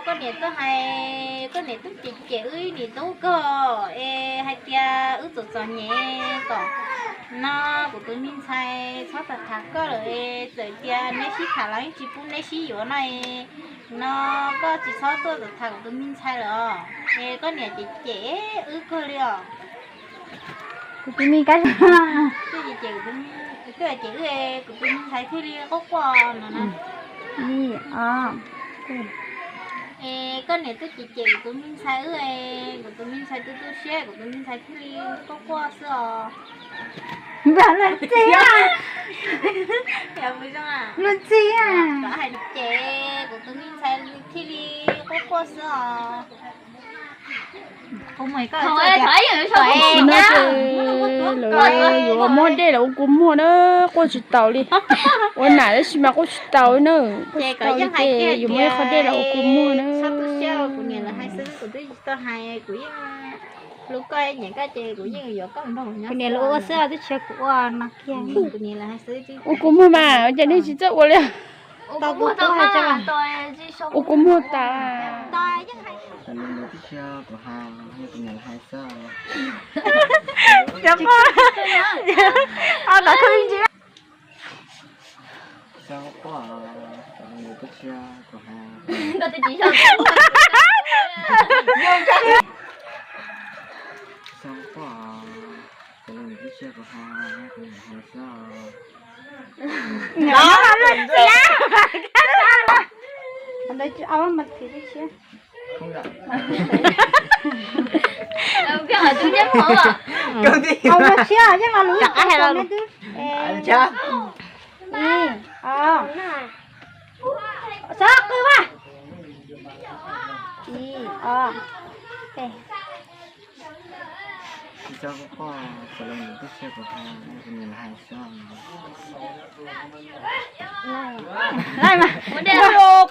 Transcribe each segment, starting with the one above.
Koj niam tuaj hais, koj niam twb cem cem wb niam tub kawg es hais tias wb txom txom nyem kom no kuv tus me ntxhais txhob tham tham koj lawm es txawm tias neb sib tham los yeej tsis pub neb sib yuav no es no koj tsis txhob tuaj tham kuv tus me ntxhais lawm os. Es koj niam cem cem wb kawg li os. Kuv tus me kab twb cem wb, kuv tus me ntxhais thiaj li quaj quaj no na. Es koj niam twb cem cem kuv tus me ntxhais wb, kuv tus me ntxhais tu tu siab kuv tus me ntxhais thiaj li quaj quaj xwb os. Luag txij, luag txij, ces kuv tus me ntxhais thiaj li quaj quaj xwb os. Tam sim no ces lawv yuav muab dej los ua kua muag na, quaj tsis taus li. Ua nam tab sis mas quaj tsis taus li na, quaj tsis taus li ces yuav muab ib qho dej los ua kua muag na. Kuv niam lawv hais xwb, kuv twb tsis tau hais, kuv yeej hlub koj nyiam koj ces kuv yeej yuav koj nrog kuv nyob. Kuv niam lawv ua xwb twb tsis yog kuv ua no kiag. Kuv niam lawv hais xwb. Ua kua muag mas ua cas nej tsis txawj ua li? Tau kuv tau hais, ua kua muag tas. Kuv niam lawv twb tsis yog kuv hais, yog kuv niam lawv hais xwb. Xyov quaj, au tom khaub ntsis. Xyov quaj, kuv niam lawv twb tsis yog kuv hais. Xyov quaj, kuv niam lawv twb tsis yog kuv hais, yog kuv niam lawv hais xwb. Txhob qw mas. Ib, ob, peb. Tsis txhob quaj, sawv daws nws twb tsis yog kuv hais, kuv niam lawv hais xwb.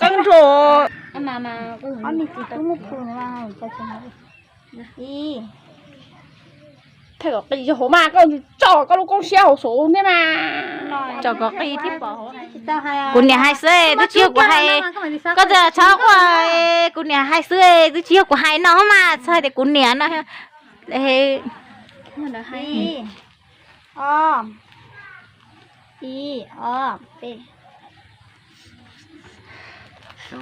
Qeeb nrho. Ob me txiv tub muaj phu no. Ib, thaij kom qis hauv mas koj tso koj lub koob siab hauv saud thiab mas. Tso kom qis thiab pom. Kuv niam hais xwb, twb tsis yog kuv hais. Koj txhob quaj, kuv niam hais xwb, twb tsis yog kuv hais no mas txhob hais tias kuv niam no. Ib, ob, ib, ob, peb. Ces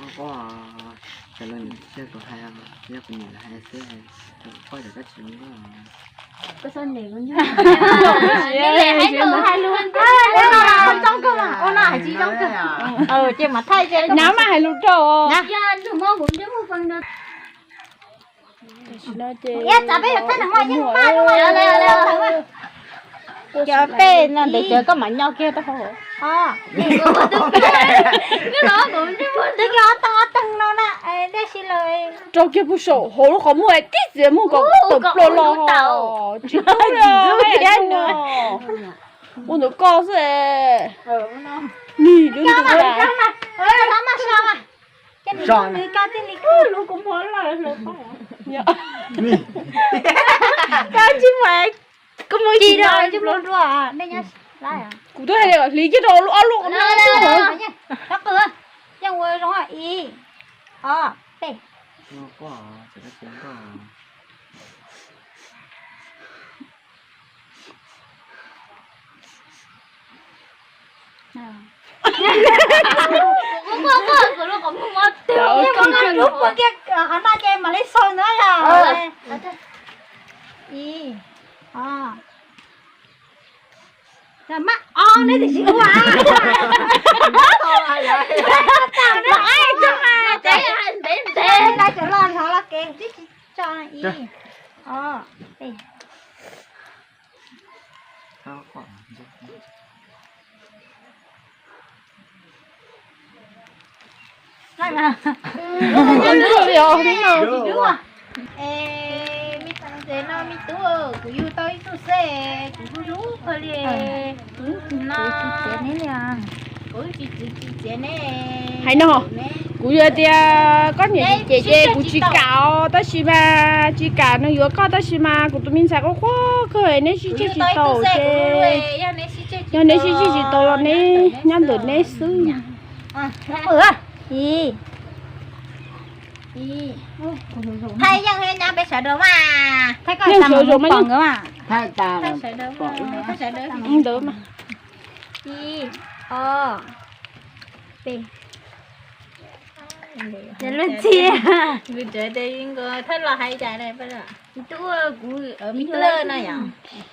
mas thaij ces nab mas hais lus rau. Tam sim no ces cov peb no ntev cov koj mam nyo kiag rau hauv. Twb kiag ob teeg ob teeg no na, dej si lawm. Rau kiag puag saum hauv lub qhov muag tib txiav muag kom tawm plua los. Tsis tau li. Ua ntawm koj xwb. Nim lub ntawd. Kuv twb hais tias hliv kiag rau ob lub. Yeej ua zoo ib, ob, peb. Qhov no ces mam li xaus na yom. Ib, ob. Mas o, neb twb tsis ua. Ntev ntev, ntev ntev, cov los los kev twb tsis tso. Ib, ob, peb. Es me ntxhais no me tub, kuv yug tau ib tug xwb, kuv hlub hlub kawg li no. Kuv tsis txwv tsis txiav neb. Hais no, kuv yog tias koj niam tsis cem ces kuv tsis kam os, tab sis mas tsis kam nws yuav koj, tab sis mas kuv tus me ntxhais quaj quaj kawg, neb sib tseg tsis tau ces yog neb sib tseg tsis tau los neb nyob ntawm neb xwb. Ib, Thaij yeej nyab peb sawv daws mas. Thaij koj sawv daws mas. Ntawd mas. Ib, ob, peb. Luag ntxhi. Kuv tseem tias nkaus thawj los hais cas ne. Me tub, kuv, me tub no yom.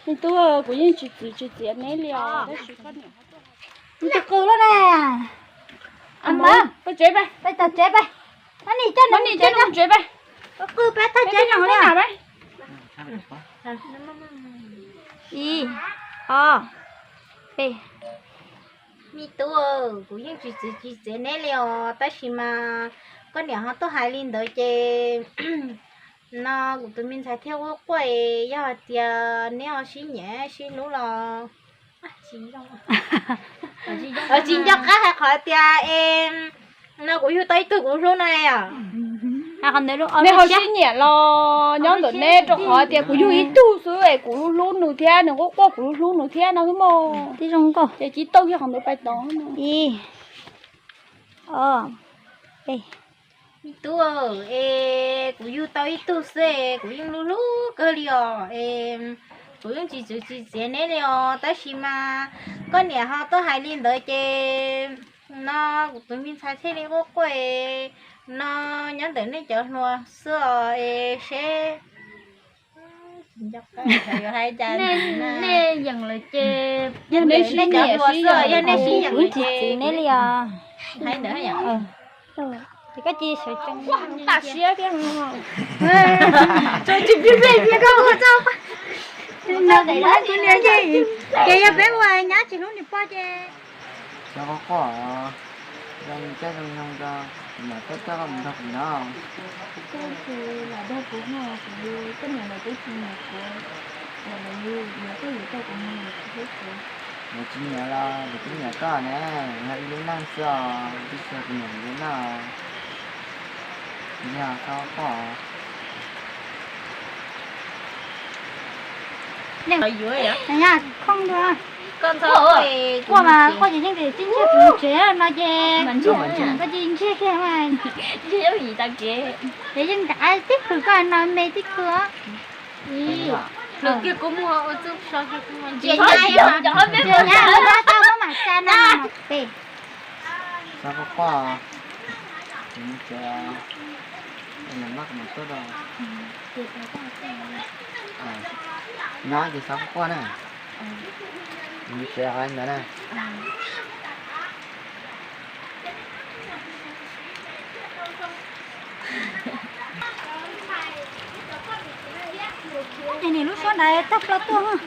Me tub, kuv yeej tsis txwv tsis txiav neb li os, tab sis koj niam, me tub qw lawm na. Peb tsev peb, peb txog tsev peb. Neb nim coj neb mus tsev peb. Qw peb txog tsev no li. Ib, ob, peb. Me tub, kuv yeej tsis txwv tsis txiav neb li os, tab sis mas koj niam ho tuaj hais li ntawd ces no kuv tus me ntxhais thiaj quaj quaj, yog hais tias neb ho sib nyiam sib hlub los tsis nco qab hais qhov tias es no kuv yug tau ib tug kuv hlub no os. Nej ho sib nyiam los nyob ntawm neb, rau qhov tias kuv yug ib tug xwb es kuv hlub hlub nws thiab nws quaj quaj kuv hlub hlub nws thiab no xwb mog. Tib zoo nkauj ces tsis tau kiag qhov ntawd pais tod. Ib, ob, peb. Me tub, es kuv yug tau ib tug xwb es kuv yeej hlub hlub kawg li os, es kuv yeej tsis txwv tsis txiav neb li os, tab sis mas koj niam ho tuaj hais li ntawd ces no kuv tus me ntxhais thiaj li quaj quaj, no nyob ntawm nej cov hluas xwb os, es seb nej yeem lawm ces yog nej sib nyiam xwb, yog nej sib nyiam ces neb li os. Hais ntawd ces koj cia sawv tsees, tam siab thiab. Tsis pib peb tias koj ua tau. Kuv niam ces yog peb ua nyab tsis hlub niam pog ces. Xav quaj quaj, zoo caij zoo nyoog rau, kuv niam tuaj coj koj mus nrog kuv nyob. Koj tsis los nrog kuv, kuv, koj niam lawv twb tsis nyiam kuv, lawv, lawv yuav koj yuav tau kuv mus lawv tsis hlub kuv. Lawv tsis nyiam los lawv twb nyiam koj ne, yog ib lub neej xwb os, tsis txog kuv niam lub neej os. Yog koj quaj. Khooj dua. Quaj mas quaj ces yeej tsis ntsiag kuv tsev no ces koj cia ntsiag kiag mas. Ntsiag yim tas kev. Ces yeej nrov tib khw koj no me tib khw os. Ib, kiag kuv muag ua txuj so kiag kuv muag ntsia nyab, nyab tau muab mam xa no mas pem. Xav quaj quaj, kuv mus tsev, mam maj kuv mam tuaj rau. Nyob ces xav quaj quaj na. Kuv mus tsev ntawd na. Ces nim lub suab ntawd tag plaws tuaj.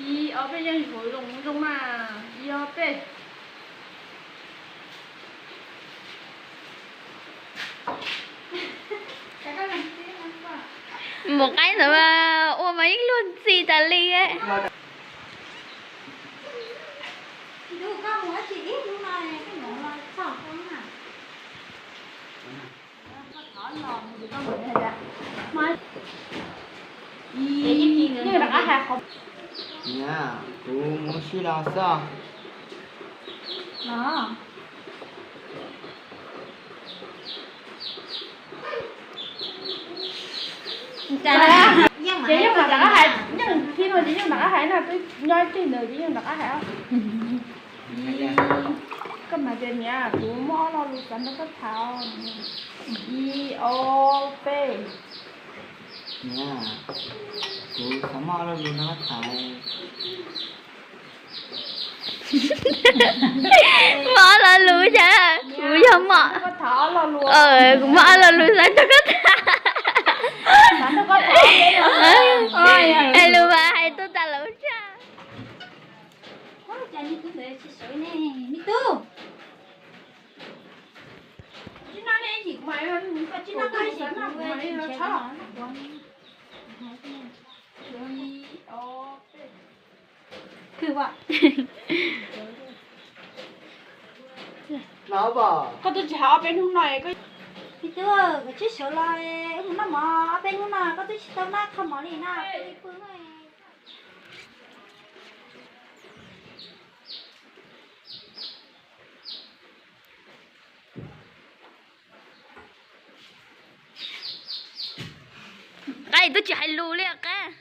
Ib ob peb yeej yuav zoo zoo mas, ib ob peb. Mus qaib ntawd mas ua mas yeej luag ntxhi tas li. Niam, kuv mus ua si los xwb. Ces yeej rov qab hais, yeej thib no ces yeej rov qab hais na, twb nyob ib teg ntawd ces yeej rov qab hais. Koj mas tias niam, kuv muaj ob lo lus xav nrog koj tham. Ib ob peb. Niam, kuv xav muaj ob lo lus nrog koj tham. Muaj ob lo lus cas? Kuv yog muaj, kuv muaj ob lo lus xav nrog koj tham. Es lus mas hais tuaj tas lawm tsa. Koj twb tsis hais ob peb hnub no. Koj twb sawv los mus noj mov ob peb hnub no koj twb tsis tau noj qho mov li na. Twb tsis hais lus li qab.